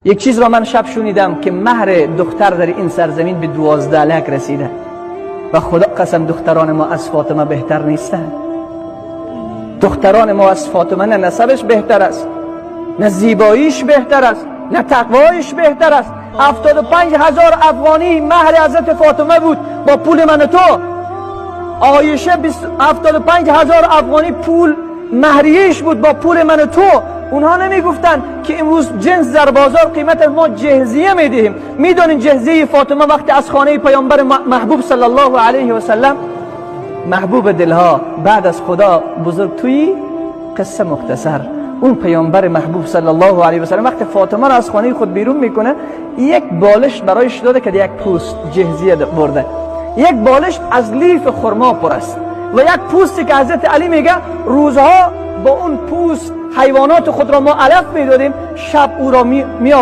یک چیز را من شب شنیدم که مهر دختر در این سرزمین به 12 لک رسیده و خدا قسم دختران ما از فاطمه بهتر نیستند. دختران ما از فاطمه نه نسبش بهتر است، نه زیباییش بهتر است، نه تقوایش بهتر است. 75,000 افغانی مهر حضرت فاطمه بود با پول من و تو. عایشه 75,000 افغانی پول مهریهش بود با پول من و تو. اونها نمیگفتن که امروز جنس در بازار قیمت ما جهزیه میدهیم. میدونین جهزیه فاطمه وقتی از خانه پیامبر محبوب صلی الله علیه و سلم، محبوب دلها بعد از خدا بزرگ تویی، قصه مختصر، اون پیامبر محبوب صلی الله علیه و سلم وقتی فاطمه را از خانه خود بیرون میکنه، یک بالشت برایش داده که یک پوست جهزیه برده، یک بالشت از لیف خرما پر است و یک پوستی که حضرت علی میگه روزها با اون پوست حیوانات خود را ما علف میدادیم، شب او را می